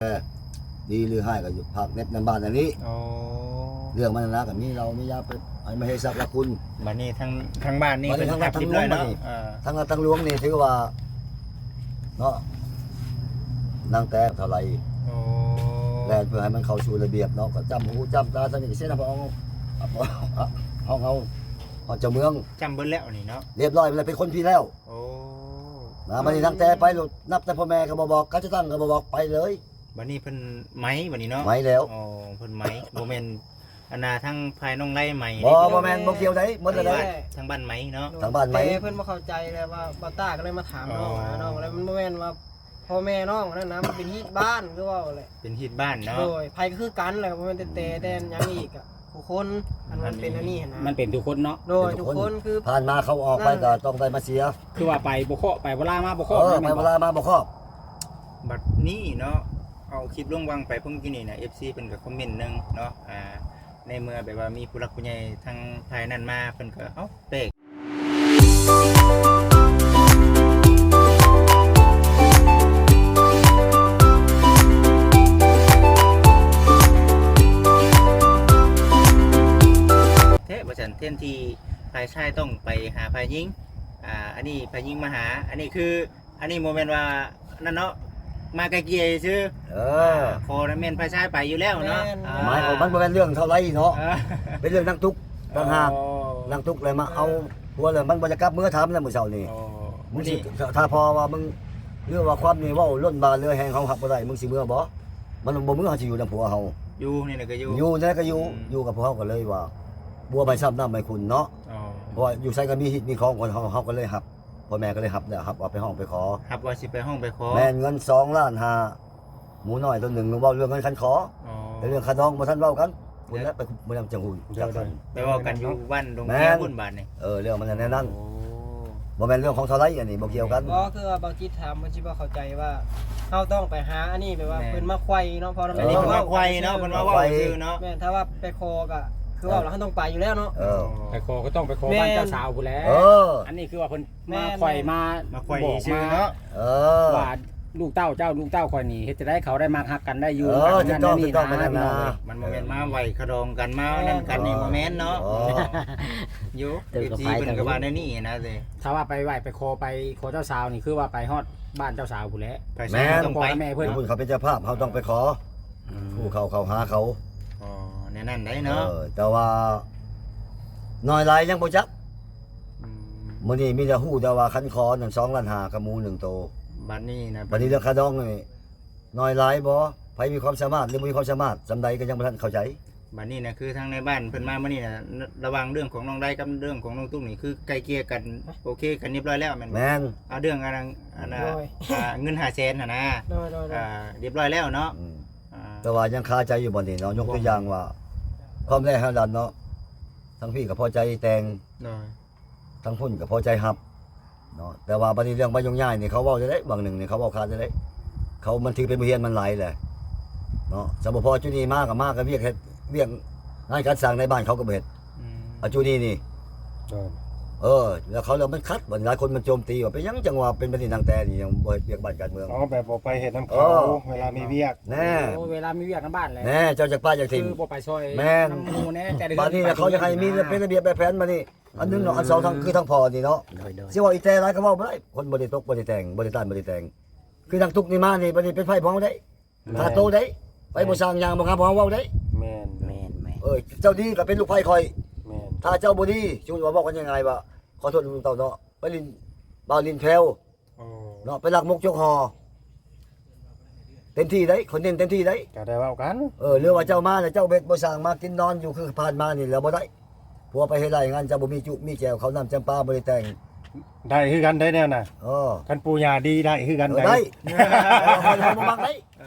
ດີຫຼືຮ້າຍກໍຢູ່ພາກເນັບນຳບ້ານອັນນີ້. ໂອ້ ເລື່ອງມັນນະ ກໍມີເຫຼົ້າມີຢາໄປໃຫ້ມະເຫສັກລະຄຸນ. ບັດນີ້ທາງ ທາງບ້ານນີ້ ບັດນີ້ທາງວັດທາງຫຼວງ ເພິ່ນຮັບຮຽບຮ້ອຍເນາະ. ບັດນີ້ ອ່າ ທາງວັດທາງຫຼວງນີ້ຖືວ່າເນາະ ນາງແຕ່ເທົ່າໃດ. ໂອ້ ແລ່ນເພື່ອໃຫ້ມັນເຂົ້າສູ່ລະບຽບເນາະ ກໍຈ້ຳຫູຈ້ຳຕາ ທາງນີ້ກໍເຊັນໃຫ້ເຮົາ ເຮົາ ເຮົາ ເຮົາເຈົ້າເມືອງ ຈ້ຳເບິດແລ້ວນີ້ເນາະ ຮຽບຮ້ອຍແລ້ວ ເປັນຄົນພີ້ແລ້ວ. ໂອ້ ນະ ບັດນີ້ນາງແຕ່ໄປໂລດ ນັບແຕ່ພໍ່ແມ່ກໍບໍ່ບອກ ເຂົາຈະຕັ້ງກໍບໍ່ບອກ ໄປເລີຍ. ບັດນີ້ເພິ່ນໄໝບັດນີ້ເນາະ ໄໝແລ້ວ. ອໍ ເພິ່ນໄໝ ບໍ່ແມ່ນອັນນ່າ ທາງຝ່າຍນ້ອງໄລໄໝ. ບໍ່ ບໍ່ແມ່ນ ບໍ່ກ່ຽວໃດ ໝົດແລ້ວໃດ ທາງບ້ານໄໝເນາະ ທາງບ້ານໄໝ. ແຕ່ເພິ່ນບໍ່ເຂົ້າໃຈແລ້ວວ່າ ບ່າວຕ້າກໍເລີຍມາຖາມນ້ອງ ອໍ ວ່ານ້ອງ ແລ້ວມັນບໍ່ແມ່ນວ່າພໍ່ແມ່ນ້ອງນັ້ນນະ ມັນເປັນຮີດບ້ານ ຄືເວົ້າແຫຼະ ເປັນຮີດບ້ານເນາະ. ໂດຍ ໃຜກໍຄືກັນແຫຼະ ບໍ່ແມ່ນແຕ່ ແຕ່ຫຍັງອີກ ອ່າ ຄູ່ຄົນ ອັນມັນເປັນອັນນີ້ຫັ້ນນະ ມັນເປັນທຸກຄົນເນາະ. ໂດຍ ທຸກຄົນ ທຸກຄົນຄື ຜ່ານມາເຂົ້າອອກໄປກໍຕ້ອງໄດ້ມາເສຍ ຄືວ່າໄປບໍ່ເຄາະ ໄປບໍ່ລາມາບໍ່ເຄາະ ເອີ ໄປບໍ່ລາມາບໍ່ເຄາະ. ບັດນີ້ເນາະ ເອົາຄລິບລົງຫວ່າງໄປເພິ່ງກີ້ນີ້ນະ ເອັຟຊີເພິ່ນກໍຄອມເມັນໜຶ່ງເນາະ ອ່າ ໃນເມື່ອແບບວ່າມີຜູ້ຫຼັກຜູ້ໃຫຍ່ທາງຝ່າຍນັ້ນມາ ເພິ່ນກໍ ເອົ້າ ແປກ ແທ້ວ່າຊັ້ນ ແທນທີ່ຝ່າຍຊາຍຕ້ອງໄປຫາຝ່າຍຍິງ ອ່າ ອັນນີ້ຝ່າຍຍິງມາຫາ ອັນນີ້ຄື ອັນນີ້ບໍ່ແມ່ນວ່ານັ້ນເນາະ ມາໄກ່ເກ່ຍຊື່. ເອີ ຂໍນະແມ່ນຝ່າຍຊາຍໄປຢູ່ແລ້ວເນາະ. ແມ່ນ ອ່າ ໝາຍຄວາມມັນບໍ່ແມ່ນເລື່ອງເທົ່າໃດເນາະ ເອີ ເປັນເລື່ອງນາງຕຸກຕ່າງຫາກ. ອໍ ນາງຕຸກເລີຍມາເອົາ ອໍ ຜົວເລີຍ ມັນບໍ່ຈະກັບເມືອ ຖາມແລ້ວມື້ເຊົ້ານີ້. ອໍ ມື້ນີ້ ຖ້າພໍວ່າມຶງ ຫຼືວ່າຄວາມນີ້ເວົ້າລົ້ນບາເຫຼືອແຮງ ເຮົາຮັບບໍ່ໄດ້ ມຶງຊິເມືອບໍ່? ມັນບໍ່ເມືອ ເຮົາຊິຢູ່ນຳຜົວເຮົາ ຢູ່ນີ້ນະກໍຢູ່ ຢູ່ນີ້ນະກໍຢູ່. ອືມ ຢູ່ກັບພວກເຮົາກໍເລີຍວ່າ ບົວໃໝ່ຊ້ຳນ້ຳໃໝ່ຂຸ່ນເນາະ. ອໍ ເພາະວ່າຢູ່ໃສກໍມີຮີດມີຄອງຂອງເຮົາ ເຮົາກໍເລີຍຮັບ ພໍ່ແມ່ກໍເລີຍຮັບແລ້ວ ຮັບວ່າໄປຮ້ອງໄປຂໍ ຮັບວ່າຊິໄປຮ້ອງໄປຂໍ. ແມ່ນ ເງິນສອງລ້ານຫ້າ ໝູນ້ອຍໂຕໜຶ່ງ ເວົ້າເລື່ອງເງິນຄັນຂໍ. ອໍ ແຕ່ເລື່ອງຄ່າດອງບໍ່ທັນເວົ້າກັນ ພຸ້ນແຫຼະ ໄປມື້ນຳຈັ່ງຮູ້ຈັກກັນ ໄປເວົ້າກັນຢູ່ບ້ານດົງເຄຍພຸ້ນບາດນີ້. ເອີ ເລື່ອງມັນແນວນັ້ນ. ໂອ້ ບໍ່ແມ່ນເລື່ອງຂອງເທົ່າໃດ ອັນນີ້ບໍ່ກ່ຽວກັນ. ບໍ່ ຄືວ່າບ່າວຈິດຖາມ ເພິ່ນຊິບໍ່ເຂົ້າໃຈວ່າ ເຮົາຕ້ອງໄປຫາ ອັນນີ້ແບບວ່າ ແມ່ນ ເພິ່ນມາໄຂວ່ະເນາະ ເພາະວ່າ ອັນນີ້ເພິ່ນມາໄຂວະເນາະ ເພິ່ນມາເວົ້າຊື່ເນາະ. ແມ່ນ ຖ້າວ່າໄປຂໍກໍຄືເວົ້າແລ້ວ ເຮົາຕ້ອງໄປຢູ່ແລ້ວເນາະ. ເອີ ໄປຂໍກໍຕ້ອງໄປຂໍ ແມ່ນ ບ້ານເຈົ້າສາວພຸ້ນແຫຼະ. ເອີ ອັນນີ້ຄືວ່າເພິ່ນ ແມ່ນ ມາໄຂວະ ມາ ມາໄຂວະຊື່ເນາະ. ເອີ ວ່າລູກເຕົ້າເຈົ້າ ລູກເຕົ້າຂ້ອຍນີ້ເຮັດຈັ່ງໃດ ເຂົາໄດ້ມັກຮັກກັນໄດ້ຢູ່. ເອີ ຖືກຕ້ອງ ຖືກຕ້ອງ ເປັນນັ້ນນະ. ມັນບໍ່ແມ່ນມາໄຫວ້ຂະດອງກັນ ມານັ້ນກັນນີ້ ບໍ່ແມ່ນເນາະ. ໂອ້ ຢູ່ ເອີ ເອັຟຊີເພິ່ນກໍວ່າແນວນີ້ນະເດ້. ຖ້າວ່າໄປໄຫວ້ໄປຂໍ ໄປຂໍເຈົ້າສາວນີ້ ຄືວ່າໄປຮອດບ້ານເຈົ້າສາວພຸ້ນແຫຼະ. ແມ່ນ ພໍ່ແມ່ເພິ່ນ ເພິ່ນເຂົາເປັນເຈົ້າພາບ ເຮົາຕ້ອງໄປຂໍ ອືມ ຜູ້ເຂົາເຂົ້າຫາເຂົາ. ອໍ ແນວນັ້ນໄດ໋ເນາະ. ເອີ ແຕ່ວ່ານ້ອຍຫຼາຍຍັງບໍ່ຈັກ. ອືມ ມື້ນີ້ມີແຕ່ຮູ້ແຕ່ວ່າຄັນຂໍນັ້ນ ສອງລ້ານຫ້າ ກັບໝູໜຶ່ງໂຕ. ບັດນີ້ນະ ບັດນີ້ເລື່ອງຄ່າດອງນີ້ ນ້ອຍຫຼາຍບໍ່? ໃຜມີຄວາມສາມາດ ຫຼືບໍ່ມີຄວາມສາມາດສ່ຳໃດ ກໍຍັງບໍ່ທັນເຂົ້າໃຈ. ບັດນີ້ນະ ຄືທາງໃນບ້ານເພິ່ນມາມື້ນີ້ນະ ລະຫວ່າງເລື່ອງຂອງນ້ອງໄດກັບເລື່ອງຂອງນ້ອງຕຸກນີ້ ຄືໄກ່ເກ່ຍກັນ ໂອເຄກັນຮຽບຮ້ອຍແລ້ວແມ່ນບໍ່? ແມ່ນ. ເອົາເລື່ອງອັນນັ້ນ ອັນນ່າ ໂດຍ ອ່າ ເງິນຫ້າແສນຫັ້ນນະ. ໂດຍ ໂດຍ ໂດຍ ອ່າ ຮຽບຮ້ອຍແລ້ວເນາະ. ອືມ ອ່າ ແຕ່ວ່າຍັງຄາໃຈຢູ່ບ່ອນນີ້ເນາະ. ຍົກຕົວຢ່າງວ່າ ຄວາມແລກເຮົາດັນເນາະ ທາງພີ້ກໍພໍໃຈແຕ່ງ ໂດຍ ທາງພຸ້ນກໍພໍໃຈຮັບເນາະ. ແຕ່ວ່າບັດນີ້ເລື່ອງໃບຍົກຍ້າຍນີ້ ເຂົາເວົ້າໄດ້ ບາງໜຶ່ງນີ້ເຂົາເວົ້າຂາດໄດ້ ເຂົາ ມັນຖືເປັນບົດຮຽນມັນຫຼາຍແຫຼະເນາະ. ສຳບໍ່ພໍຈຸນີ້ມາກໍມາກໍວຽກເຮັດວຽກງານການສ້າງໃນບ້ານເຂົາກໍບໍ່ເຮັດ. ອືມ ອາຈຸນີ້ນີ້ ໂດຍ ເອີ ແລ້ວເຂົາ ແລ້ວມັນຂັດ ບັດນີ້ຫຼາຍຄົນມັນໂຈມຕີວ່າ ເປັນຫຍັງຈັ່ງວ່າເປັນແບບນີ້ ນາງແຕ່ນີ້ຍັງບໍ່ເຮັດວຽກບ້ານການເມືອງ. ອໍ ແບບບໍ່ໄປເຮັດນຳເຂົາ ເອີ ເວລາມີວຽກ. ແນ່ ໂອ້ ເວລາມີວຽກນຳບ້ານແຫຼະ. ແນ່ ເຈົ້າຈັກປ້າຢາກຖິ້ມ. ຄືບໍ່ໄປຊ່ອຍ ແມ່ນ ນຳໝູ່ແດ່ ແຕ່ເດືອນ ບາດນີ້ນະ ເຂົາຢາກໃຫ້ມີເປັນລະບຽບແບບແຜນ. ບາດນີ້ ອັນໜຶ່ງເນາະ ອັນສອງ ທາງ ຄືທາງພໍ່ນີ້ເນາະ ໂດຍ ໂດຍ ຊິເວົ້າອີແຕຫຼາຍກໍເວົ້າບໍ່ໄດ້ ຄົນບໍ່ໄດ້ຕົກບໍ່ໄດ້ແຕ່ງ ບໍ່ໄດ້ຕານບໍ່ໄດ້ແຕ່ງ ຄືນາງຕຸກນີ້ມານີ້ ບັດນີ້ເປັນໄພເຜົາໄດ້ ແມ່ນ ຄ່າໂຕໄດ້ ໄປບໍ່ສ້າງຫຍັງບໍ່ງາມ ເຮົາເວົ້າໄດ້. ແມ່ນ ແມ່ນ ແມ່ນ ເອີ ເຈົ້າດີກໍເປັນລູກໃພ້ຂ້ອຍ. ແມ່ນ ຖ້າເຈົ້າບໍ່ດີ ສົມມຸດວ່າເວົ້າກັນງ່າຍໆວ່າ ຂໍໂທດລຸງເຕົ້າເນາະ ໄປຫຼິ້ນບ່າວຫຼິ້ນແພ້ວ ອໍ ເນາະ ໄປລັກມົກຈົກຫໍ່ ເຕັມທີ່ໄດ໋ ຂ້ອຍເນັ້ນເຕັມທີ່ໄດ໋. ກໍໄດ້ເວົ້າກັນ ເອີ ຫຼືວ່າເຈົ້າມາແລ້ວເຈົ້າເຮັດບໍ່ສ້າງ ມາກິນນອນຢູ່ຄືຜ່ານມານີ້ແລ້ວບໍ່ໄດ້. ຜົວໄປເຮັດໄຮ່ງານ ເຈົ້າບໍ່ມີຈຸມີແຈວ ເຂົ້ານ້ຳຈຳປາບໍ່ໄດ້ແຕ່ງ ໄດ້ຄືກັນໄດ໋ແນວນະ. ເອີ ຄັນປູ່ຍ່າດີໄດ້ຄືກັນ ເອີ ໄດ໋ ໄດ້. ເອີ ຂ້ອຍ ຂ້ອຍບໍ່ມັກໄດ໋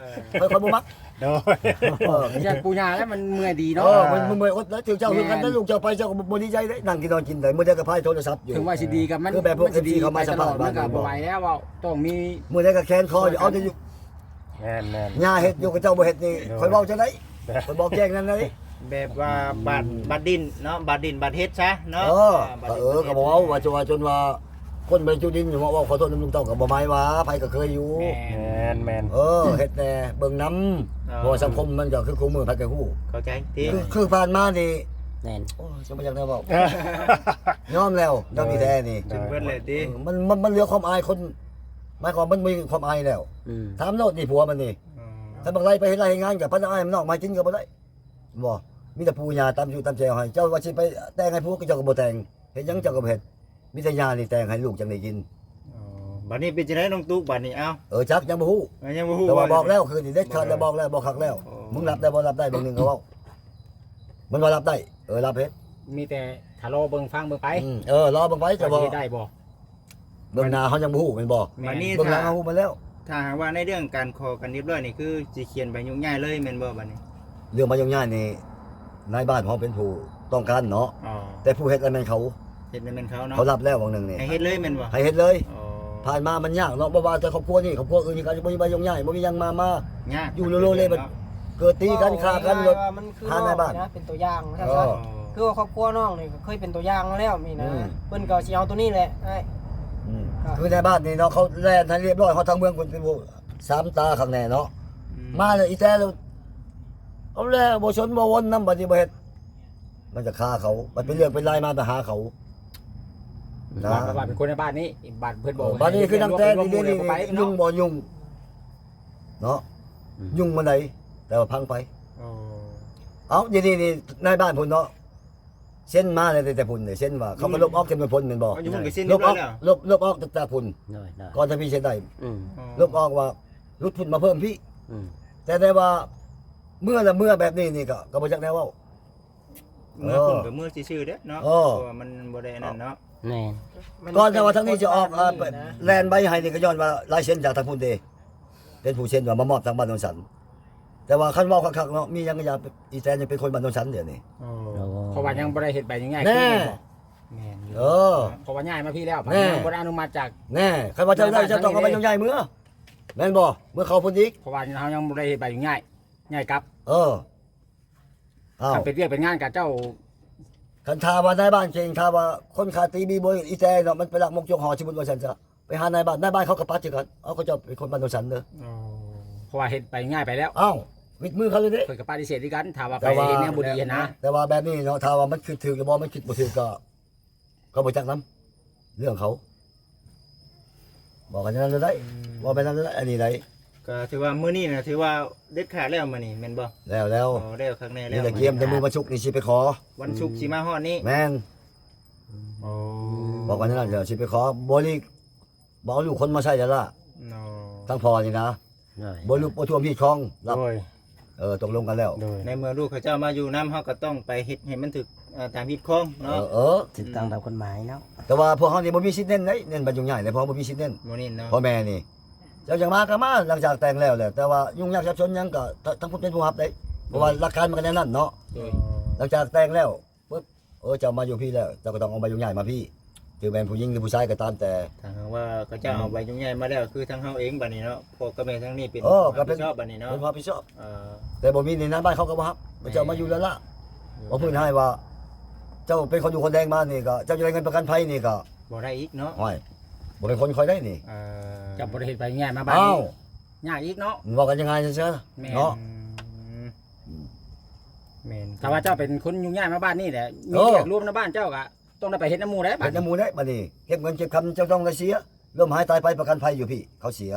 ເອີ ຂ້ອຍ ຂ້ອຍບໍ່ມັກ. ໂດຍ ເອີ ຢ້ານປູ່ຍ່າແລ້ວມັນເມື່ອຍດີເນາະ. ເອີ ມັນ ມັນເມື່ອຍອົດແລ້ວ ຖືກເຈົ້າຄືກັນ ແມ່ນ ແຕ່ລູກເຈົ້າໄປ ເຈົ້າກໍບໍ່ດີໃຈເດ້ ນັ່ງກິນນອນກິນໄດ໋ ມື້ໃດກໍພາຍໂທລະສັບຢູ່. ເຖິງວ່າຊິດີກັບມັນ ຄືແບບພວກເອັຟຊີເຂົາມາສຳພາດບ້ານ ກໍບໍ່ໄຫວແລ້ວ ເວົ້າຕ້ອງມີ ມື້ໃດກໍແຂນຄໍຢູ່ ເອົາແຕ່ຢູ່ ແມ່ນໆ ຍ່າເຮັດຢູ່ ເຂົາເຈົ້າບໍ່ເຮັດນີ້ ໂດຍ ຂ້ອຍເວົ້າຈັ່ງໃດ ຂ້ອຍບອກແຈ້ງນັ້ນເລີຍ. ແບບວ່າບາດ ບາດດິນເນາະ ບາດດິນບາດເຮັດຊະເນາະ. ເອີ ອ່າ ບາດດິນ ເອີ ບາດເຮັດ ກໍບໍ່ເວົ້າວ່າ ຈົນວ່າ ຈົນວ່າ ຄົນບໍ່ໄດ້ຈຸດິນຢູ່ ມາເວົ້າຂໍໂທດນຳລຸງເຕົ້າກໍບໍ່ໝາຍວ່າ ໃຜກໍເຄີຍຢູ່. ແມ່ນ ແມ່ນ ແມ່ນ ເອີ ເຮັດແດ່ເບິ່ງນຳ ເອີ ເພາະວ່າສັງຄົມມັນກໍຄືຄູ່ມື້ໃຜກໍຮູ້ ເຂົ້າໃຈຕິ. ຄື ຄືຜ່ານມານີ້ ແມ່ນ ໂອ້ຍ ຈັ່ງບໍ່ຢາກແນວເວົ້າ ຍອມແລ້ວ ໂດຍ ເລື່ອງນີ້ແທ້ນີ້ ໂດຍ ຈົນເບິດແລ້ວຕິ. ເອີ ມັນ ມັນ ມັນເຫຼືອຄວາມອາຍຄົນ ໝາຍຄວາມມັນບໍ່ມີຄວາມອາຍແລ້ວ. ອືມ ຖາມໂລດນີ້ຜົວມັນນີ້ ອືມ ຄັນບັກໄລໄປເຮັດໄຮ່ເຮັດງານກໍພັນອາຍມັນນອກມາກິນກໍບໍ່ໄດ້ ບໍ່ ມີແຕ່ປູ່ຍ່າຕຳຢູ່ຕຳແຈວໃຫ້. ເຈົ້າວ່າຊິໄປແຕ່ງໃຫ້ຜົວ ເຈົ້າກໍບໍ່ແຕ່ງ ເຮັດຫຍັງເຈົ້າກໍບໍ່ເຮັດ. ມີແຕ່ຍ່ານີ້ແຕ່ງໃຫ້ລູກຈັ່ງໄດ້ກິນ. ອໍ ບັດນີ້ເປັນຈັ່ງໃດນ້ອງຕຸກບັດນີ້? ເອົ້າ ເອີ ຈັກ ຍັງບໍ່ຮູ້ ເອີ ຍັງບໍ່ຮູ້ ແຕ່ວ່າບອກແລ້ວຄືນນີ້ເດັດຂາດແລ້ວ ບອກແລ້ວ ບໍ່ຄັກແລ້ວ. ອໍ ມຶງລັບໄດ້ບໍ່? ລັບໄດ້ ບາງໜຶ່ງກໍເວົ້າ ມັນວ່າລັບໄດ້ ເອີ ລັບເຮັດ ມີແຕ່ຖ້າລໍເບິ່ງຟັງເບິ່ງໄປ. ອືມ ເອີ ລໍເບິ່ງໄປ ວ່າຊິເຮັດໄດ້ບໍ່? ເບື້ອງໜ້າເຮົາຍັງບໍ່ຮູ້ແມ່ນບໍ່? ແມ່ນ ບັດນີ້ ເບື້ອງຫຼັງເຮົາຮູ້ໝົດແລ້ວ. ຖ້າຫາກວ່າໃນເລື່ອງການຂໍກັນຮຽບຮ້ອຍນີ້ ຄືຊິຂຽນໃບໂຍກຍ້າຍເລີຍແມ່ນບໍ່ບັດນີ້? ເລື່ອງໃບໂຍກຍ້າຍນີ້ ນາຍບ້ານເຮົາເປັນຜູ້ຕ້ອງການເນາະ. ອໍ ແຕ່ຜູ້ເຮັດນັ້ນແມ່ນເຂົາ ເຮັດນັ້ນແມ່ນເຂົາເນາະ ເຂົາຮັບແລ້ວຫວ່າງໜຶ່ງນີ້ ໃຫ້ເຮັດເລີຍແມ່ນບໍ່? ໃຫ້ເຮັດເລີຍ. ອໍ ຜ່ານມາມັນຍາກເນາະ ບໍ່ວ່າແຕ່ຄອບຄົວນີ້ ຄອບຄົວອື່ນນີ້ກໍບໍ່ມີໃບໂຍກຍ້າຍ ບໍ່ມີຫຍັງມາ ມາ ຢູ່ໂລເລ ບັດເກີດຕີກັນ ຂ້າກັນ ລົດ ເວົ້າງ່າຍໆວ່າມັນຄື ຫານາຍບ້ານ ນອກນີ້ນະ ເປັນຕົວຢ່າງວ່າຊັ້ນຊະ. ອໍ ຄືວ່າຄອບຄົວນ້ອງນີ້ກໍເຄີຍເປັນຕົວຢ່າງມາແລ້ວນີ້ນະ. ອືມ ເພິ່ນກໍຊິເອົາຕົວນີ້ແຫຼະອ້າຍ. ອືມ ກໍຄືໃນບ້ານນີ້ເນາະ ເຂົາແລ່ນໃຫ້ຮຽບຮ້ອຍ ຮອດທາງເມືອງພຸ້ນ ເປັນຜູ້ສາມຕາຄັກແນ່ເນາະ. ອືມ ມາແລ້ວອີແຕ່ແລ້ວ ເອົາແລ້ວ ບໍ່ສົນບໍ່ວົນນຳ ບັດນີ້ບໍ່ເຮັດ ມັນຈະຄາເຂົາ ມັນເປັນເລື່ອງເປັນລາວມາໄປຫາເຂົານະ. ວ່າ ວ່າເປັນຄົນໃນບ້ານນີ້ ບາດເພິ່ນບອກ ເອີ ບັດນີ້ຄືຕັ້ງແຕ່ ເພິ່ນບໍ່ ນີ້ ນີ້ ນີ້ ເພິ່ນບໍ່ ຫຍຸ້ງບໍ່ຫຍຸ້ງເນາະ. ອືມ ຫຍຸ້ງມາໃດ ແຕ່ວ່າພັງໄປ. ອໍ ເອົ້າ ດຽວນີ້ນີ້ນາຍບ້ານພຸ້ນເນາະ ເຊັນມາແລ້ວ ແຕ່ ແຕ່ພຸ້ນເດ້ ເຊັນວ່າເຂົາກໍ ອືມ ລົບອອກຈຳນວນພົນແມ່ນບໍ່? ເອົາ ຢູ່ພຸ້ນກໍເຊັນ ລົບອອກ ເລີຍແລ້ວ ລົບ ລົບອອກແຕ່ ແຕ່ພຸ້ນ. ໂດຍ ໂດຍ ກ່ອນຈະມີເຊັນໄດ້ ອືມ ອໍ ລົບອອກວ່າຫຼຸດພຸ້ນມາເພີ່ມພີ້. ອືມ ແຕ່ ແຕ່ວ່າເມື່ອລະເມື່ອແບບນີ້ນີ້ກໍ ກໍບໍ່ຈັກແນວເວົ້າ. ເມື່ອພຸ້ນ ເອີ ກໍເມື່ອຊື່ໆເດ້ເນາະ. ເອີ ເພາະວ່າມັນບໍ່ໄດ້ອັນນັ້ນເນາະ. ແມ່ນ ກ່ອນຈະວ່າທາງນີ້ຈະອອກ ເອີ ແລ່ນໃບໃຫ້ນີ້ ກໍຍ້ອນວ່າລາຍເຊັນຈາກທາງພຸ້ນເດ້ ເປັນຜູ້ເຊັນວ່າມາມອບທາງບ້ານໂນນສັນ. ແຕ່ວ່າຄັນເວົ້າຄັກໆເນາະ ມີຫຍັງກໍຢ່າ ອີແຕນຍັງເປັນຄົນບ້ານໂນນສັນດຽວນີ້. ໂອ້ ເພາະວ່າຍັງບໍ່ໄດ້ເຮັດໃບອະນຸຍາດຄືແມ່ນບໍ່? ແມ່ນຢູ່ ເອີ ເພາະວ່າຍ້າຍມາພີ້ແລ້ວ ແມ່ນ ຍັງບໍ່ໄດ້ອະນຸມັດຈາກ ແນ່ ຄັນວ່າເຈົ້າໄດ້ ເຈົ້າຕ້ອງເອົາໃບອະນຸຍາດເມືອ ແມ່ນບໍ່? ເມືອເຂົ້າພຸ້ນອີກ ເພາະວ່າເຮົາຍັງບໍ່ໄດ້ເຮັດໃບອະນຸຍາດ ຍ້າຍກັບ. ເອີ ອ້າວ ຄັນເປັນວຽກເປັນງານກັບເຈົ້າ ຄັນຖ້າວ່ານາຍບ້ານເກັ່ງ ຖ້າວ່າຄົນຂາຕີມີບໍ່ ອີແຕເນາະ ມັນໄປລັກມົກຈົກຫໍ ສົມມຸດວ່າຊັ້ນຊະ ໄປຫານາຍບ້ານ ນາຍບ້ານເຂົາກໍປັດຄືກັນ. ເອົາ ເຂົາເຈົ້າເປັນຄົນບ້ານໂນນສັນເດີ. ອໍ ເພາະວ່າເຮັດໄປງ່າຍໄປແລ້ວ. ເອົ້າ ວິດມືເຂົາເລີຍເດ້ ເພິ່ນກໍປະຕິເສດຄືກັນ ຖ້າວ່າໄປເຮັດແນວບໍ່ດີຫັ້ນນະ. ແຕ່ວ່າແບບນີ້ເນາະ ຖ້າວ່າມັນຄິດຖືກຫຼືບໍ່ ມັນຄິດບໍ່ຖືກກໍ ກໍບໍ່ຈັກນຳ ເລື່ອງເຂົາ ບອກກັນຈັ່ງນັ້ນເລີຍໄດ້. ອືມ ເວົ້າແບບນັ້ນເລີຍໄດ້ ອັນນີ້ໄດ້. ກໍຖືວ່າມື້ນີ້ນະ ຖືວ່າເດັດຂາດແລ້ວມື້ນີ້ແມ່ນບໍ່? ແລ້ວ ແລ້ວ ອໍ ແລ້ວຄັກແນ່ແລ້ວ. ມີແຕ່ກຽມແຕ່ມື້ວັນສຸກນີ້ຊິໄປຂໍ ວັນສຸກ ອືມ ຊິມາຮອດນີ້. ແມ່ນ. ອໍ ບອກກັນນັ້ນ ດຽວຊິໄປຂໍ ບໍ່ຫຼີກ ບໍ່ເອົາລູກຄົນມາໃຊ້ແລ້ວລະ. ອໍ ທັງພໍ່ນີ້ນະ ໂດຍ ບໍ່ລຸກບໍ່ຖ້ວມຮີດຄອງ ໂດຍ ເອີ ຕົກລົງກັນແລ້ວ. ໂດຍ ໃນເມື່ອລູກເຂົາເຈົ້າມາຢູ່ນຳ ເຮົາກໍຕ້ອງໄປເຮັດໃຫ້ມັນຖືກ ເອີ ຕາມຮີດຄອງເນາະ. ເອີ ເອີ ຖືກຕ້ອງຕາມກົດໝາຍເນາະ. ແຕ່ວ່າພວກເຮົານີ້ບໍ່ມີສິດເນັ້ນເດ້ ເນັ້ນບັດຫຍຸ້ງຍາກເດ້ ເພາະບໍ່ມີສິດເນັ້ນ. ບໍ່ເນັ້ນເນາະ ພໍ່ແມ່ນີ້ ເຈົ້າຈັ່ງມາກໍມາ ຫຼັງຈາກແຕ່ງແລ້ວແຫຼະ ແຕ່ວ່າຫຍຸ້ງຍາກສັບສົນຫຍັງກໍ ທ- ທາງພຸ້ນເປັນຜູ້ຮັບໄດ້ ເພາະວ່າ ໂດຍ ຫຼັກການມັນກໍແນວນັ້ນເນາະ. ໂດຍ ຫຼັງຈາກແຕ່ງແລ້ວ ປຶບ ເອີ ເຈົ້າມາຢູ່ພີ້ແລ້ວ ເຈົ້າກໍຕ້ອງເອົາໃບຫຍຸ້ງຍາກມາພີ້ ຖືແມ່ນຜູ້ຍິງຫຼືຜູ້ຊາຍກໍຕາມແຕ່. ຖ້າຫາກວ່າເຂົາເຈົ້າເອົາ ອືມ ໃບຫຍຸ້ງຍາກມາແລ້ວ ຄືທາງເຮົາເອງບັດນີ້ເນາະ ພໍ່ກັບແມ່ທາງນີ້ເປັນ ໂອ້ ກໍເປັນ ຮັບຜິດຊອບບັດນີ້ເນາະ ເປັນຮັບຜິດຊອບ. ເອີ ແຕ່ບໍ່ມີໃນນາຍບ້ານເຂົາກໍບໍ່ຮັບ ແມ່ນ ເຈົ້າມາຢູ່ລະລະ ວ່າພື້ນໃຫ້ວ່າ ເຈົ້າເປັນຄົນຢູ່ຄົນແດງມານີ້ກໍ ເຈົ້າຈະໄດ້ເງິນປະກັນໄພນີ້ກໍ ບໍ່ໄດ້ອີກເນາະ. ໂອ້ຍ ບໍ່ແມ່ນຄົນຂ້ອຍໄດ້ນີ້. ເອີ ເຈົ້າບໍ່ໄດ້ເຮັດໃບຫຍ້າຍມາບ້ານນີ້ ອ້າວ ຍາກອີກເນາະ. ເວົ້າກັນງ່າຍໆ ເຊີໆ ແມ່ນ ເນາະ. ອືມ ອືມ ແມ່ນ ຖ້າວ່າເຈົ້າເປັນຄົນຫຍຸ້ງຍາກມາບ້ານນີ້ແຫຼະ ມີ ເອີ ວຽກລວມໃນບ້ານເຈົ້າກໍຕ້ອງໄດ້ໄປເຮັດນຳໝູ່ໄດ໋ ເຮັດນຳໝູ່ໄດ໋ ບັດນີ້ເກັບເງິນເກັບຄຳ ເຈົ້າຕ້ອງໄດ້ເສຍ ລົ້ມຫາຍຕາຍໄປ ປະກັນໄພຢູ່ພີ້ ເຂົາເສຍ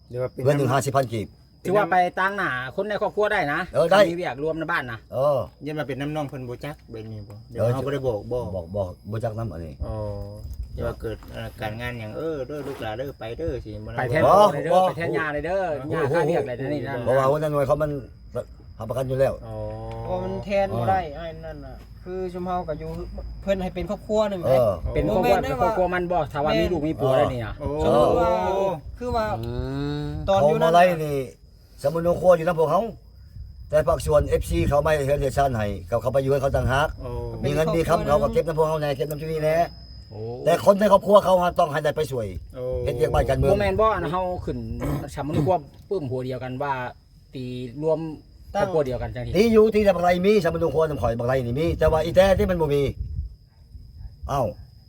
ຫຼືວ່າເປັນ ເດືອນໜຶ່ງຫ້າສິບພັນກີບ ຖືວ່າໄປຕາງໜ້າຄົນໃນຄອບຄົວໄດ້ນະ. ເອີ ໄດ້ ຄັນມີວຽກລວມໃນບ້ານນະ. ເອີ ຢ້ານວ່າເປັນນຳນ້ອງເພິ່ນບໍ່ຈັກແບບນີ້ບໍ່? ເອີ ເຮົາບໍ່ໄດ້ບອກບໍ່? ບໍ່ ບໍ່ ບໍ່ຈັກນຳອັນນີ້. ອໍ ຢ່າວ່າເກີດ ເອີ ການງານຫຍັງ ເອີ ເດີລູກຫຼານເດີ ໄປເດີ ຊິບໍ່ໄດ້ ໄປແທນພໍ່ເດີ ບໍ່ ໄປແທນຍ່າເດີ ຍ່າຄາວຽກໄດ໋ ນັ້ນນີ້ນັ້ນ ເພາະວ່າຫົວໜ່ວຍເຂົາມັນຮັບປະກັນຢູ່ແລ້ວ. ອໍ ເພາະມັນແທນບໍ່ໄດ້ ອໍ ອ້າຍນັ້ນນະ ຄືຊຸມເຮົາກໍຢູ່ ເພິ່ນໃຫ້ເປັນຄອບຄົວໜຶ່ງ ເອີ ເດ້ ເປັນຄອບຄົວ ບໍ່ແມ່ນໄດ້ວ່າ ເປັນຄອບຄົວມັນບໍ່? ຖ້າວ່າ ແມ່ນ ມີລູກມີຜົວແລ້ວນີ້ນະ. ໂອ້ ສົມມຸດວ່າ ຄືວ່າ ອືມ ຕອນຢູ່ນັ້ນນະ ເຂົາມາໄລ່ນີ້ ສຳມະໂນຄົວຢູ່ນຳພວກເຮົາ ແຕ່ພາກສ່ວນເອັຟຊີເຂົາມາເຮັດເຮືອນເຮັດຊານໃຫ້ ເຂົາ ເຂົາໄປຢູ່ເຮືອນເຂົາຕ່າງຫາກ. ໂອ້ ມີເງິນມີຄຳເຂົາກໍເກັບນຳພວກເຮົາແດ່ ເກັບນຳຈຸນີ້ແດ່. ໂອ້ ແຕ່ຄົນໃນຄອບຄົວເຂົາຫາຕ້ອງໃຫ້ໄດ້ໄປຊ່ວຍ ໂອ້ ເຮັດວຽກບ້ານການເມືອງ. ບໍ່ແມ່ນບໍ່ ອັນເຮົາຂຶ້ນສຳມະໂນຄົວປຶ້ມຫົວດຽວກັນວ່າ ຕີລວມຄອບຄົວດຽວກັນຈັ່ງຊີ້ ຕີຢູ່ ຕີແຕ່ບັກໄລມີ ສຳມະໂນຄົວນຳຂ້ອຍ ບັກໄລນີ້ມີ ແຕ່ວ່າອີແຕ່ທີ່ມັນບໍ່ມີ. ເອົ້າ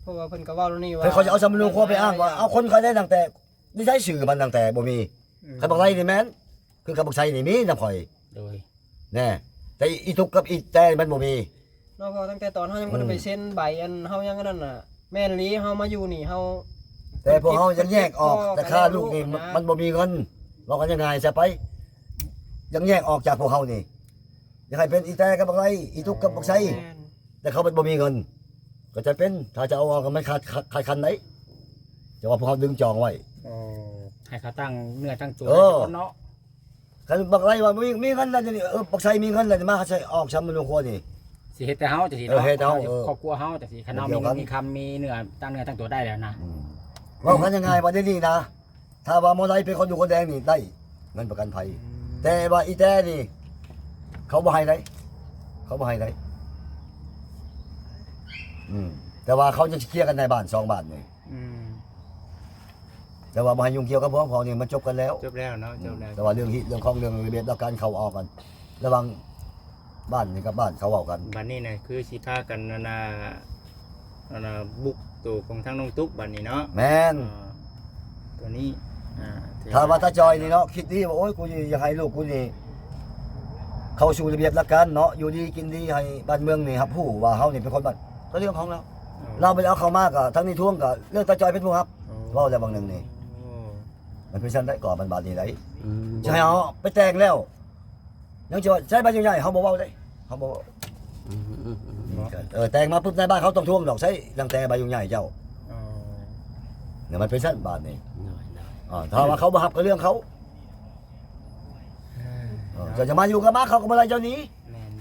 ເພາະວ່າເພິ່ນກໍເວົ້າແນວນີ້ວ່າ ເພິ່ນ ເຂົາຈະເອົາສຳມະໂນຄົວໄປອ້າງວ່າ ເອົາຄົນຂ້ອຍໄດ້ຕັ້ງແຕ່ນິໄສຊື່ມັນຕັ້ງແຕ່ບໍ່ມີ. ອືມ ຄັນບັກໄລນີ້ແມ່ນ ຄືກັບບັກໄຊນີ້ມີນຳຂ້ອຍ. ໂດຍ ແນ່ ແຕ່ອີຕຸກກັບອີແຕມັນບໍ່ມີ. ເນາະ ເພາະວ່າຕັ້ງແຕ່ຕອນເຮົາຍັງບໍ່ໄດ້ໄປເຊັນໃບ ອືມ ອັນເຮົາຍັງອັນນັ້ນນະ ແມ່ນອີ່ຫຼີ ເຮົາມາຢູ່ນີ້ເຮົາ ແຕ່ພວກເຮົາຍັງແຍກອອກ ແຕ່ຄ່າລູກນີ້ ມັນບໍ່ມີເງິນ ເວົ້າກັນງ່າຍໆຊະໄປ ຍັງແຍກອອກຈາກພວກເຮົານີ້ ຢາກໃຫ້ເປັນອີແຕກັບບັກໄລ ອີຕຸກກັບບັກໄຊ ແມ່ນ ແຕ່ເຂົາເພິ່ນບໍ່ມີເງິນ ກໍຈະເປັນ ຖ້າຈະເອົາອອກກໍມັນຂາດ ຂາດ ຂາດຄັນໄດ໋ ແຕ່ວ່າພວກເຮົາດຶງຈອງໄວ້. ໂອ້ ໃຫ້ເຂົາຕັ້ງເນື້ອຕັ້ງຕົວ ເອີ ໄດ້ກ່ອນເນາະ. ຄັນບັກໄລວ່າມີ ມີເງິນແລ້ວນີ້ ເອີ ບັກໄຊມີເງິນແລ້ວນີ້ ມາໃສ່ອອກຊຳມະໂນຄົວນີ້ ຊິເຮັດແຕ່ເຮົາຈັ່ງຊີ້ ເອີ ເນາະ ເຮັດເຮົາ ເອີ ຄອບຄົວເຮົາຈັ່ງຊີ້ ຄັນເຮົາມີເງິນມີຄຳ ມີເນື້ອຕັ້ງເນື້ອຕັ້ງຕົວໄດ້ແລ້ວນະ. ອືມ ເວົ້າກັນງ່າຍໆ ປະເດັນນີ້ນະ ຖ້າວ່າໝໍໄລເປັນຄົນດູຄົນແດງນີ້ໄດ້ເງິນປະກັນໄພ ອືມ ແຕ່ວ່າອີແຕນີ້ ເຂົາບໍ່ໃຫ້ໄດ໋ ເຂົາບໍ່ໃຫ້ໄດ໋. ອືມ ແຕ່ວ່າເຂົາຍັງຊິເຄລຍກັນໃນບ້ານສອງບ້ານນີ້. ອືມ ແຕ່ວ່າບໍ່ໃຫ້ຫຍຸ້ງກ່ຽວກັບພວກເຮົານີ້ ມັນຈົບກັນແລ້ວ ຈົບແລ້ວເນາະ ອືມ ຈົບແລ້ວ. ແຕ່ວ່າເລື່ອງຮີດເລື່ອງຄອງ ເລື່ອງລະບຽບຫຼັກການເຂົ້າອອກກັນ ລະຫວ່າງບ້ານນີ້ກັບບ້ານເຂົາເວົ້າກັນ. ບັດນີ້ນະ ຄືຊິພາກັນ ອັນນ່າ ອັນນ່າ ບຸກໂຕຂອງທາງນ້ອງຕຸກບັດນີ້ເນາະ. ແມ່ນ ເອີ ໂຕນີ້ ອ່າ ຖ້າວ່າຕາຈ່ອຍນີ້ເນາະ ຄິດດີວ່າ ໂອ້ຍ ກູຢາກໃຫ້ລູກກູນີ້ເຂົ້າສູ່ລະບຽບຫຼັກການເນາະ ຢູ່ດີກິນດີ ໃຫ້ບ້ານເມືອງນີ້ຮັບຮູ້ວ່າເຮົານີ້ເປັນຄົນບ້ານ ກໍເລື່ອງຂອງລາວ. ເອີ ລາວບໍ່ໄດ້ເອົາເຂົ້າມາ ກໍທາງນີ້ທວງ ກໍເລື່ອງຕາຈ່ອຍເປັນຜູ້ຮັບ. ໂອ້ ເວົ້າແລ້ວບາງໜຶ່ງນີ້ ໂອ້ ມັນເປັນຊັ້ນໄດ໋ ກໍມັນບາດນີ້ໄດ໋. ອືມ ຈະໃຫ້ເຮົາໄປແຕ່ງແລ້ວ ຍັງຊິວ່າໃຊ້ໃບອະນຸຍາດ ເຮົາບໍ່ເວົ້າເດ້ ເຮົາບໍ່ເວົ້າ. ອືມ ເອີ ແຕ່ງມາປຸບ ນາຍບ້ານເຂົາຕ້ອງທວງດອກ ໃຊ້ຕັ້ງແຕ່ໃບອະນຸຍາດເຈົ້າ. ອໍ ແລ້ວມັນເປັນຊັ້ນບາດນີ້. ໂດຍ ໂດຍ ອ່າ ຖ້າວ່າເຂົາບໍ່ຮັບກໍເລື່ອງເຂົາ. ເອີ ເອີ ເຈົ້າຈະມາຢູ່ກັບມາ ເຂົາກໍບໍ່ໄດ້ເຈົ້າໜີ. ແມ່ນໆໆ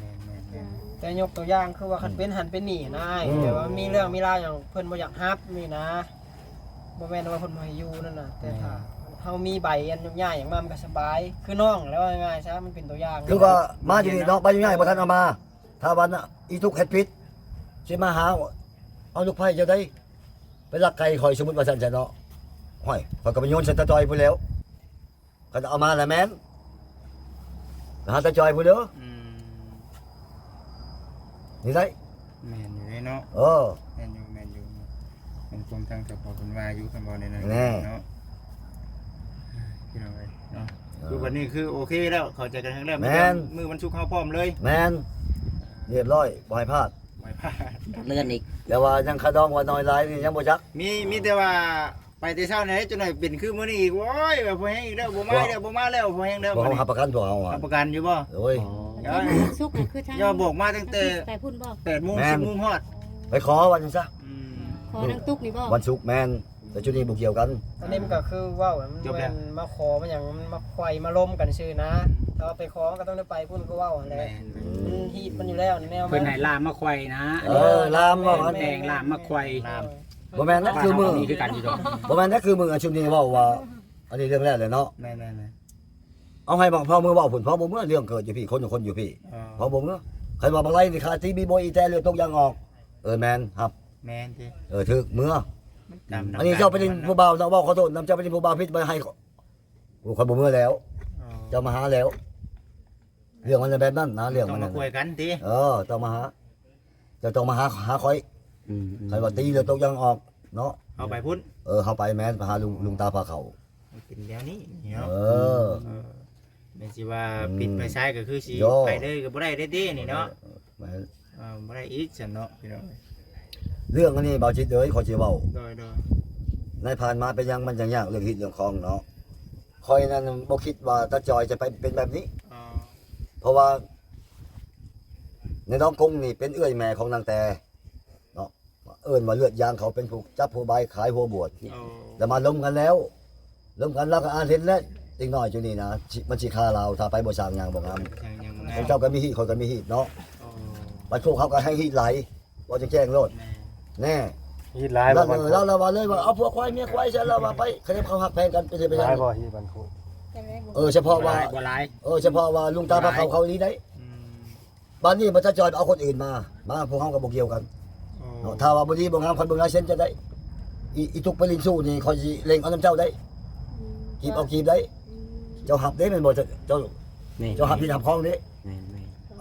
ໆ ແຕ່ຍົກຕົວຢ່າງຄືວ່າ ອືມ ຄັນເປັນຫັ້ນເປັນນີ້ນະອ້າຍ ອືມ ແບບວ່າມີເລື່ອງມີລາວຫຍັງ ເພິ່ນບໍ່ຢາກຮັບນີ້ນະ ບໍ່ແມ່ນວ່າເພິ່ນບໍ່ໃຫ້ຢູ່ນັ້ນນະ ແຕ່ ແມ່ນ ຖ້າເຮົາມີໃບອະນຸຍາດຫຍັງມາ ມັນກໍສະບາຍ ຄືນ້ອງແຫຼະ ເວົ້າງ່າຍໆຊະ ມັນເປັນຕົວຢ່າງ. ຄືວ່າມາຢູ່ນີ້ເນາະ ໃບອະນຸຍາດບໍ່ທັນເອົາມາ ຖ້າວ່າອີຕຸກເຮັດຜິດ ຊິມາຫາເອົາລູກໃພ້ເຈົ້າໄດ໋ ໄປລັກໄກ່ຂ້ອຍ ສົມມຸດວ່າຊັ້ນຊະເນາະ. ຫ້ອຍ ຂ້ອຍກໍໄປໂຍນໃສ່ຕາຈ່ອຍພຸ້ນແລ້ວ ຄັນເອົາມາລະແມ່ນ ຫາຕາຈ່ອຍພຸ້ນເດີ. ອືມ ນີ້ໄດ໋ ແມ່ນຢູ່ເດ້ເນາະ. ເອີ ແມ່ນຢູ່ ແມ່ນຢູ່ ແມ່ນຄວາມທາງເຈົ້າພໍ່ເພິ່ນວ່າຢູ່ ຄັນເວົ້າແນວນັ້ນເນາະ ພີ່ນ້ອງເອີຍເນາະ. ເອີ ຄືບັດນີ້ຄືໂອເຄແລ້ວ ເຂົ້າໃຈກັນຄັກແລ້ວ. ແມ່ນ ມື້ວັນສຸກເຮົາພ້ອມເລີຍ. ແມ່ນ ຮຽບຮ້ອຍ ບໍ່ໃຫ້ພາດ ບໍ່ໃຫ້ພາດ ເລື່ອນອີກ ແຕ່ວ່າຍັງຄາດອງວ່ານ້ອຍຫຼາຍນີ້ຍັງບໍ່ຈັກ. ມີ ມີແຕ່ວ່າ ໄປແຕ່ເຊົ້ານີ້ ຈັກໜ້ອຍເປັນຄືມື້ນີ້ອີກ. ໂອ້ຍ ວ່າພໍແຮງອີກແລ້ວ ບໍ່ມາແລ້ວ ບໍ່ມາແລ້ວ ພໍແຮງແລ້ວ. ພວກເຮົາຮັບປະກັນ ພວກເຮົາ ຮັບປະກັນຢູ່ບໍ່? ໂອ້ຍ ເອີ ວັນສຸກນະ ຄືທາງ ຢ່າບອກມາຕັ້ງແຕ່ ແປດໂມງ ແມ່ນ ສິບໂມງຮອດ ໄປຂໍວ່າຊັ້ນຊະ. ອືມ ຂໍນາງຕຸກນີ້ບໍ່? ວັນສຸກ ແມ່ນ ແຕ່ຈຸດນີ້ບໍ່ກ່ຽວກັນ. ອັນນີ້ມັນກໍຄືເວົ້າ ມັນແມ່ນມາຂໍມາຫຍັງ ມັນມາໄຂວ້ມາລົມກັນຊື່ນະ. ຖ້າວ່າໄປຂໍມັນກໍຕ້ອງໄດ້ໄປພຸ້ນ ຄືເວົ້າຫັ້ນແຫຼະ. ແມ່ນ ມັນຮີດມັນຢູ່ແລ້ວ ແນວ ເພິ່ນໃຫ້ລາມມາໄຂວ້ນະ. ເອີ ລາມວ່າ ແມ່ນ ແມ່ນ ແຕ່ງລາມມາໄຂວ້ ລາມ ບໍ່ແມ່ນນະ ຄືມື້ ຄືກັນຢູ່ດອກ ບໍ່ແມ່ນນະ ຄືມື້ອັນຊຸມນີ້ເວົ້າວ່າ ອັນນີ້ເລື່ອງແລກເລີຍເນາະ. ແມ່ນໆໆ ເອົາໃຫ້ພວກພໍ່ເມືອເວົ້າພຸ້ນ ພໍ່ບໍ່ເມືອ ເລື່ອງເກີດຢູ່ພີ້ ຄົນ ຄົນຢູ່ພີ້ ເອີ ພໍ່ບໍ່ເມືອ. ຄັນວ່າບັກໄລນີ້ຄາຕີມີໂບຍອີແຕ່ເລືອດຕົກຢາງອອກ ເອີ ແມ່ນ ຮັບ ແມ່ນຕິ ເອີ ຖືກ ເມືອ. ອັນນີ້ເຈົ້າໄປຫຼິ້ນຜູ້ບ່າວເນາະ ເວົ້າຂໍໂທດນຳ ເຈົ້າໄປຫຼິ້ນຜູ້ບ່າວຜິດ ບໍ່ໃຫ້ ໂອ້ ຂ້ອຍບໍ່ເມືອແລ້ວ ເຈົ້າມາຫາແລ້ວ. ເລື່ອງມັນແບບນັ້ນນະ ເລື່ອງມັນ ຕ້ອງມາຄຸຍກັນຕິ. ເອີ ຕ້ອງມາຫາ ເຈົ້າຕ້ອງມາຫາ ຫາຂ້ອຍ. ອືມ ຄັນວ່າຕີແລ້ວຕົກຢາງອອກເນາະ ເຮົາໄປພຸ້ນ. ເອີ ເຮົາໄປ ແມ່ນ ໄປຫາລຸງ ລຸງຕາພາເຂົ້າ. ມັນເປັນແນວນີ້ເນາະ. ເອີ ເອີ ແມ່ນຊິວ່າ ອືມ ປິດໄຟໃຊ້ກໍຄືຊິ ໂດ ໄປເລີຍກໍບໍ່ໄດ້ເດ້ຕິນີ້ເນາະ. ເອີ ແມ່ນ ເອີ ບໍ່ໄດ້ອີກຊັ້ນເນາະ ພີ່ນ້ອງ. ເລື່ອງອັນນີ້ ບ່າວຈິດເອີຍ ຂ້ອຍຊິເວົ້າ ໂດຍໆ ໃນຜ່ານມາເປັນຫຍັງມັນຈັ່ງຍາກ ເລື່ອງຮີດເລື່ອງຄອງເນາະ. ຂ້ອຍນັ້ນບໍ່ຄິດວ່າຕາຈ່ອຍຈະໄປເປັນແບບນີ້. ອໍ ເພາະວ່າໃນນ້ອງກົງນີ້ເປັນເອື້ອຍແມ່ຂອງນາງແຕ່ເນາະ ເອີ້ນວ່າເລືອດຢາງ ເຂົາເປັນຜູ້ຈັບຜູ້ບາຍຂາຍຫົວບວດ. ອໍ ແລ້ວມາລົມກັນແລ້ວ ລົມກັນ ລາວກໍອາດເຫັນແລ້ວ ເດັກນ້ອຍຈຸນີ້ນະ ມັນຊິ ມັນຊິຂ້າລາວ ຖ້າໄປບໍ່ສ້າງຫຍັງບໍ່ງາມ. ເຈົ້າກໍມີຮີດ ຂ້ອຍກໍມີຮີດເນາະ. ອໍ ບັດພວກເຮົາກໍໃຫ້ຮີດຫຼາຍ ເວົ້າແຈ້ງໆໂລດ. ແນ່ ຮີດຫຼາຍ ລາວ ລາວວ່າເລີຍວ່າ ເອົາຜົວຄວາຍເມຍຄວາຍຊະ ລາວວ່າໄປ ຄັນເຂົາຮັກແພງກັນເປັນໄປໄດ້. ເອີ ສະເພາະວ່າ ບໍ່ຫຼາຍ ເອີ ສະເພາະວ່າລຸງຕາພາເຂົ້າເຂົາອີ່ຫຼີໄດ໋. ອືມ ບາດນີ້ມັນຈະຈ່ອຍເອົາຄົນອື່ນມາ ມາ ພວກເຮົາກໍບໍ່ກ່ຽວກັນ. ອໍ ເນາະ ຖ້າວ່າບໍ່ດີບໍ່ງາມ ຂ້ອຍເບິ່ງລາຍເຊັນເຈົ້າໄດ້. ອີ ອີຕຸກໄປຫຼິ້ນຊູ້ນີ້ ຂ້ອຍຊິເລັ່ງເອົານຳເຈົ້າໄດ້. ອືມ ກີບເອົາກີບໄດ້. ອືມ ເຈົ້າຮັບເດ້ແມ່ນບໍ່? ເຈົ້າ ເຈົ້າ ນີ້ ເຈົ້າຮັບຜິດຮັບຄອງເດ້. ແມ່ນ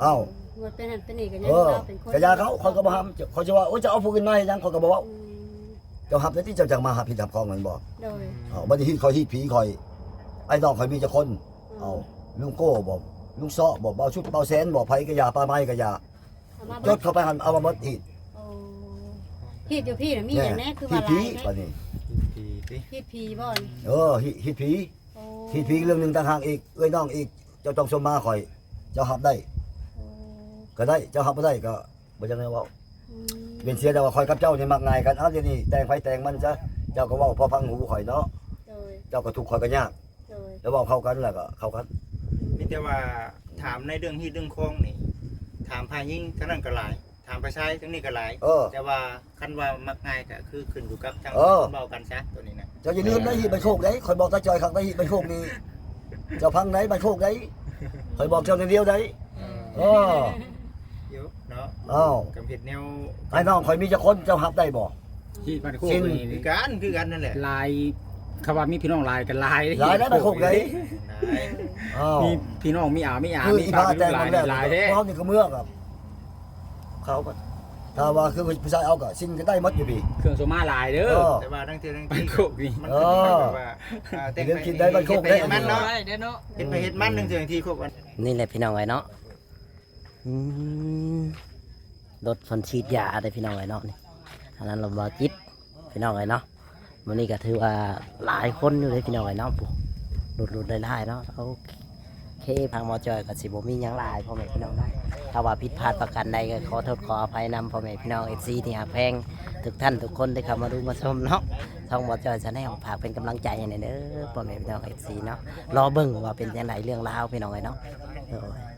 ໆ ອ້າວ ວ່າເປັນຫັ້ນເປັນນີ້ກໍຍັງ ເອີ ເປັນຄົນ ກະຢ່າເຂົາ ຂ້ອຍກໍບໍ່ຫ້າມ. ຂ້ອຍຊິວ່າ ໂອ້ຍ ເຈົ້າເອົາຜູ້ອື່ນມາເຮັດຫຍັງ ຂ້ອຍກໍບໍ່ເວົ້າ. ອືມ ຈົ້າຮັບແລ້ວຕິ ເຈົ້າຈັ່ງມາຮັບຜິດຮັບຂອງແມ່ນບໍ່? ໂດຍ ເອົາ ບັດນີ້ຮີດຂ້ອຍຮີດຜີຂ້ອຍ ອ້າຍນ້ອງຂ້ອຍມີຈັກຄົນ? ເອົາ ລຸງໂກ້ບໍ່ ລຸງເຊາະບໍ່ ບ່າວຊຸດ ບ່າວແສນບໍ່ ໃຜກໍຢ່າ ປ້າໄມກໍຢ່າ ເອົາມາເບິດ ຈົດເຂົ້າໄປຫັ້ນ ເອົາມາເບິດຮີດ ໂອ້ ຮີດຢູ່ພີ້ນະ ມີຫຍັງແດ່ ຄືວ່າຫຼາຍແທ້ ຮີດຜີບັດນີ້ ຮີດຜີຕິ ຮີດຜີບໍ່ນີ້? ເອີ ຮີດ ຮີດຜີ ໂອ້ ຮີດຜີອີກເລື່ອງໜຶ່ງຕ່າງຫາກອີກ ເອື້ອຍນ້ອງອີກ ເຈົ້າຕ້ອງຊົມມາຂ້ອຍ ເຈົ້າຮັບໄດ້ ໂອ້ ກໍໄດ້ ເຈົ້າຮັບບໍ່ໄດ້ກໍບໍ່ຈັກແນວເວົ້າ ອືມ ເປັນເສຍແຕ່ວ່າຂ້ອຍກັບເຈົ້ານີ້ມັກງ່າຍກັນ ເອົາ ດຽວນີ້ແຕ່ງໃຜແຕ່ງມັນຊະ ເຈົ້າກໍເວົ້າພໍຟັງຫູຂ້ອຍເນາະ ໂດຍ ເຈົ້າກໍທຸກ ຂ້ອຍກໍຍາກ ໂດຍ ແລ້ວເວົ້າເຂົ້າກັນ ແລ້ວກໍເຂົ້າກັນ ມີແຕ່ວ່າຖາມໃນເລື່ອງຮີດເລື່ອງຄອງນີ້ ຖາມຝ່າຍຍິງທາງນັ້ນກໍຫຼາຍ ຖາມຝ່າຍຊາຍທາງນີ້ກໍຫຼາຍ ເອີ ແຕ່ວ່າຄັນວ່າມັກງ່າຍກໍຄືຂຶ້ນຢູ່ກັບທາງ ເອີ ຄົນເວົ້າກັນຊະ ໂຕນີ້ນະ ເຈົ້າຢ່າລືມໄດ໋ ຮີດບ້ານໂຄກໄດ໋ ຂ້ອຍບອກຕາຈ່ອຍຄັກໄດ໋ ຮີດບ້ານໂຄກນີ້ ເຈົ້າຟັງໄດ໋ ບ້ານໂຄກໄດ໋ ຂ້ອຍບອກເຈົ້າແນວດຽວໄດ໋ ເອີ ເອີ ຢູ່ເນາະ ເອົ້າ ກໍເຮັດແນວ ອ້າຍນ້ອງຂ້ອຍມີຈັກຄົນ ເຈົ້າຮັບໄດ້ບໍ່? ທີ່ບ້ານໂຄກ ເຊັ່ນ ນີ້ ຄືກັນ ຄືກັນນັ້ນແຫຼະ ຫຼາຍ ຄຳວ່າມີພີ່ນ້ອງຫຼາຍກໍຫຼາຍ ຫຼາຍໃດ໋ ບ້ານໂຄກໃດ໋ ຫຼາຍ ເອົ້າ ມີພີ່ນ້ອງມີອາມີອາ ຄື ມີ ອີ່ ປ້າ ປ້າມີລູກຫຼານ ມີຫຼາຍແທ້ ເຮົານີ້ກໍເມືອກັບເຂົາກໍ ຖ້າວ່າຄືຜູ້ຊາຍເອົາກໍຊິນກໍໄດ້ໝົດຢູ່ພີ້ ເຄື່ອງໂສມາຫຼາຍເດີ ເອີ ແຕ່ວ່າທັງເທື່ອທັງທີ ບ້ານໂຄກນີ້ ມັນ ເອີ ກໍຄືແບບວ່າ ອ່າ ແຕ່ງ ເລື່ອງກິນໄດ້ ບ້ານໂຄກໄດ້ ເຮັດໄປເຮັດມັນເນາະ ເຮັດໄປເຮັດມັນ ທັງເທື່ອທັງທີ ຄົບກັນ ນີ້ແຫຼະພີ່ນ້ອງເອີຍເນາະ ອືມ ລົດເພິ່ນສີດຢາເດ້ພີ່ນ້ອງເອີຍເນາະ ນີ້ ອັນນັ້ນລົດບ່າວຈິດພີ່ນ້ອງເອີຍເນາະ ມື້ນີ້ກໍຖືວ່າຫຼາຍຄົນຢູ່ເດ້ພີ່ນ້ອງເອີຍເນາະ ຜູ້ ລົດໆຫຼາຍໆເນາະ ໂອເຄ ທາງໝໍຈ້ອຍກໍຊິບໍ່ມີຫຍັງຫຼາຍພໍ່ແມ່ພີ່ນ້ອງເນາະ ຖ້າວ່າຜິດພາດປະການໃດກໍຂໍໂທດຂໍອະໄພນຳພໍ່ແມ່ພີ່ນ້ອງເອັຟຊີທີ່ຮັກແພງທຸກທ່ານທຸກຄົນທີ່ເຂົ້າມາດູມາຊົມເນາະ ຊ່ອງໝໍຈ້ອຍແຊນແນວ ຝາກເປັນກຳລັງໃຈໃຫ້ແດ່ເດີພໍ່ແມ່ພີ່ນ້ອງເອັຟຊີເນາະ ລໍເບິ່ງວ່າເປັນຈັ່ງໃດເລື່ອງລາວພີ່ນ້ອງເອີຍເນາະ ໂດຍ.